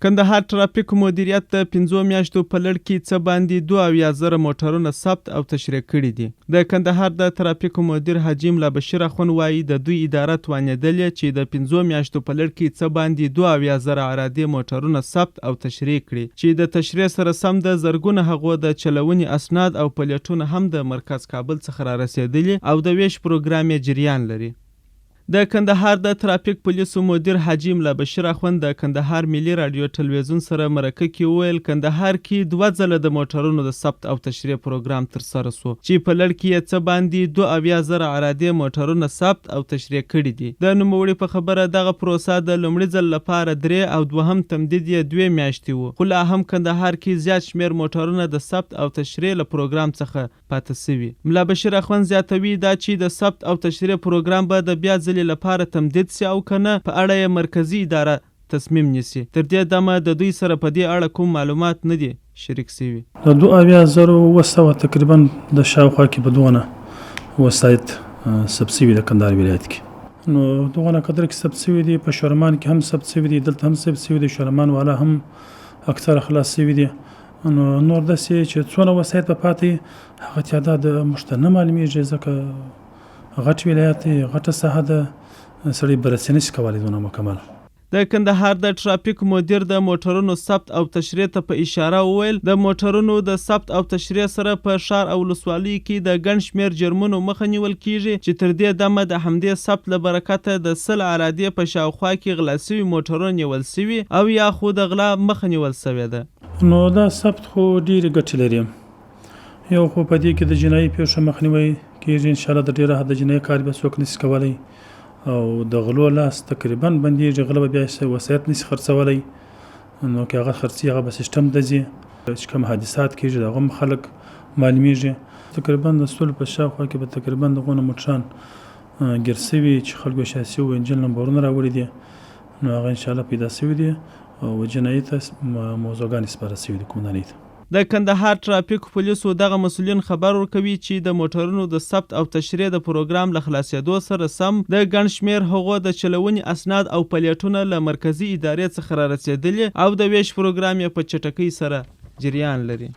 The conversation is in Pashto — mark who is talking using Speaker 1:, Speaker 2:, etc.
Speaker 1: کندهار ټرافیک مدیریت د پنځو میاشتو په لړ کې څه باندې 72 زره موټرونه ثبت او تشریح کړي دي. د کندهار د ترافیکو مدیر حاجي ملا بشیر اخوند وايي، د دوی اداره توانېدلې چې د پنځو میاشتو په لړ کې څه باندې 72 زره عرادې موټرونه ثبت او تشریح کړي چې د تشریح سره سم د زرګونه هغو د چلونې اسناد او پلیټونه هم د مرکز کابل څخه رارسېدلي او د وېش پروګرام یې جریان لري. د کندهار د ترافیک پولیسو مدیر حاجي ملا بشیر اخوند د کندهار ملي راډیو ټلوېزیون سره مرکه کې وویل، کندهار کې دوه ځله د موټرونو د ثبت او تشریح پروګرام ترسره شو، چې په لړ کې یې څه باندې 72 زره عرادې موټرونه ثبت او تشریح کړي دي. د نوموړي په خبره، دغه پروسه د لومړي ځل لپاره درې او دوهم تمدید یې دوې میاشتې و، خو لا هم کندهار کې زیات شمېر موټرونه د ثبت او تشریح له پروګرام څخه پاته شوي. ملا بشیر اخوند زیاتوي، دا چې د ثبت او تشریح پروګرام به د بیا ځلې لپاره تمدید شي او که نه، په اړه یې مرکزي اداره تصمیم نیسي. تر دې دمه د دوی سره په دې اړه کوم معلومات نه دي شریک شوي.
Speaker 2: د 72 زرو 700 تقریبا د شاوخوا کې په دغونه وسایط ثبت شوي د کندهار ولایت کې. نو دغونه قدر کې ثبت شوي دي، په شورمان کې هم ثبت شوي دي، دلته هم ثبت شوي دي، شورمان والا هم اکثره خلاص شوي دي. نو نور داسې چې څونه وسایط به پاتې هغه تعداد موږ ته نه معلومیږي، ځکه غټ ولایت دی، غټه ساحه ده، سړی بررسي نشي کولی دونه مکمل.
Speaker 1: د کندهار د ټرافیک مدیر د موټرونو ثبت او تشریح ته په اشاره وویل، د موټرونو د ثبت او تشریح سره په ښار او ولسوالیو کې د ګڼ شمېر جرمونو مخه نیول کېږي چې تر دې دمه د همدې ثبت له برکته د 100 عرادې په شاوخوا کې غلا شوي موټرونه نیول شوي او یا خو د غلا مخه نیول شوې ده.
Speaker 2: نو دا ثبت خو ډېرې ګټې لري. یو خو په دې کې د جنایي پېښو مخنیوی کېږي، ان شاءالله د ډېره حده جنایي کار بیا څوک نشي کولی او د غلو لاس تقریبا بندېږي، غله به بیا وسایط نشي خرڅولی، نو که هغه خرڅي هغه به سیستم ته ځي، چې کوم حادثات کېږي د هغو هم خلک معلومېږي. تقریبا د سلو په شاوخوا کې به تقریبا دغونه موټران ګیر شوي چې خلکو شاسي او انجن نمبرونه راوړي دي، نو هغه ان شاءالله پیدا شوي دي. او جنایي ته موضوعګانې سپارل شوې دي قومندانۍ ته.
Speaker 1: د کندهار ټرافیک پولیسو دغه مسؤلین خبر ورکوي چې د موټرونو د ثبت او تشریح د پروګرام له خلاصېدو سره سم د ګڼ شمېر هغو د چلونې اسناد او پلېټونه له مرکزي ادارې څخه رارسېدلي او د وېش پروګرام یې په چټکۍ سره جریان لري.